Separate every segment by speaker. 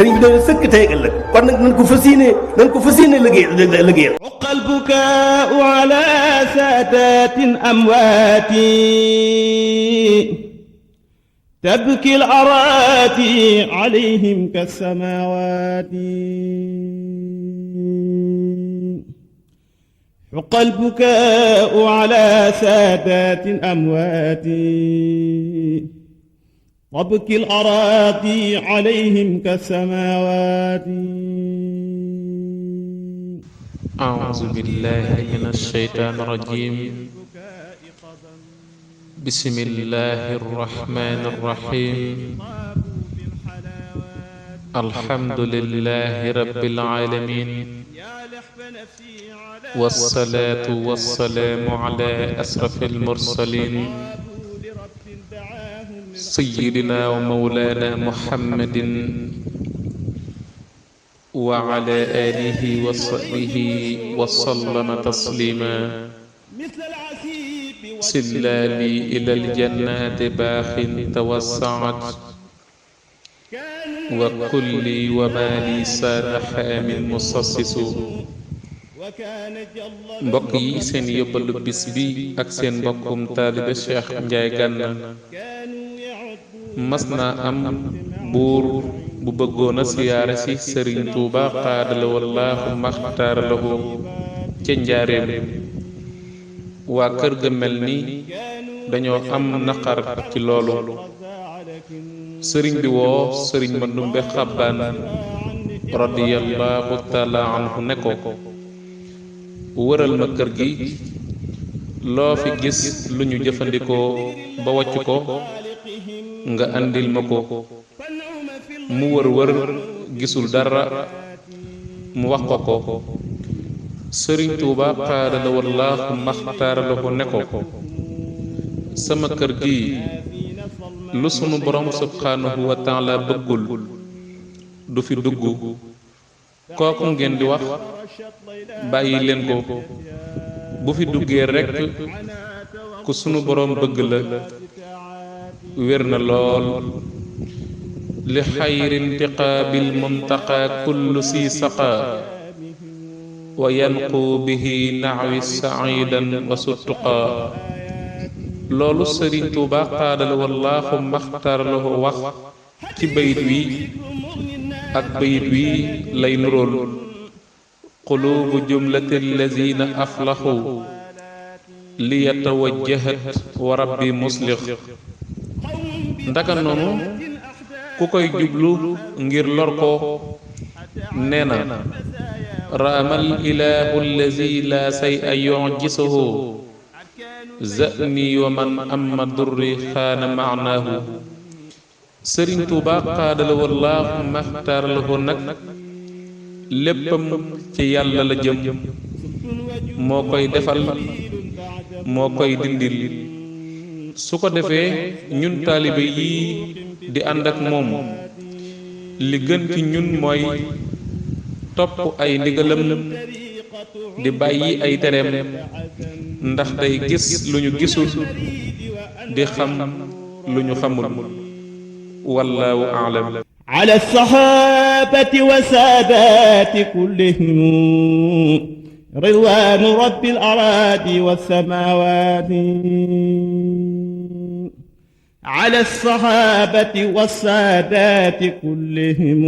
Speaker 1: sëriñ bi doon sëkk tey ak ëllëg kon nag nañ ko fas yéene liggéeyal
Speaker 2: حق البكاء على سادات أمواتي تبكي الأراضي عليهم كالسماوات حق البكاء على سادات أموات تبكي الأراضي عليهم كالسماوات.
Speaker 3: أعوذ بالله من الشيطان الرجيم. بسم الله الرحمن الرحيم. الحمد لله رب العالمين، والصلاة والسلام على أشرف المرسلين سيدنا ومولانا محمد وعلى آله وصحبه وسلم تسليما. سلالي إلى الجنات باخ توسعت، وكلي ومالي ساد حام مسسس. mbokk yi seen yóbbalu bis bi ak seen mbokkum taalibe Cheikh Ndiaye Gana mas naa am buur bu bëggoon a siyaare si Sëriñ Tuuba xaadala wallaahu maxtaara lahu ca njaareem. waa kër ga mel ni dañoo am naqar ci loolu. sëriñ bi woo sëriñ Mandumbe Xabbaan radiyallahu taala anhu ne ko, wëral ma kër gi, loo fi gis lu ñu jëfandikoo ba wàcc ko nga andil ma ko. mu wër gisul dara, mu wax ko. sëriñ Tuuba xaadala wallaahu maxtaara la ko ne ko, sama kër gi lu sunu borom subhaanahu wa taala bëggul du fi dugg. kooku ngeen di wax bàyyi leen ko. bu fi duggee rekk ku sunu borom bëgg la. wér na lool. li xayri intiqaabil muntaqa kullu si saqa, wa yanqu bihi naxwi saidan wa suttuqa. loolu sëriñ Tuuba xaadala wallaahu maxtaara lahu wax ci bayit wi ak bayit wi lay nurool. quluubu jumlati allazina aflaxu li yatawajjahat wa rabbi muslix. ndaka noonu ku koy jublu ngir lor ko nee na, raamal ilaahu allazi la say a yujisuhu zani wa man amma durri xaana maanaahu. sëriñ Tuuba xaadala wallaahu maxtaara lahu nag léppam ci yàlla la jëm. moo koy defal, moo koy dindil. su ko defee ñun taalibe yii di ànd ak moom, li gën ci ñun mooy topp ay ndigalam di bàyyi ay tereem, ndax day gis lu ñu gisul, di xam lu ñu xamul. wallaahu a'lam.
Speaker 2: على الصحابة وسادات كلهم رضوان رب الأراضي والسماوات. على الصحابة والسادات كلهم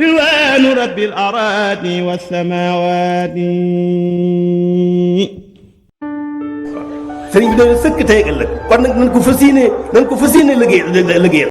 Speaker 2: رضوان رب الأراضي والسماوات.
Speaker 1: sëriñ bi doon sëkk tey ak ëllëg kon nag nañ ko fas yéene liggéeyal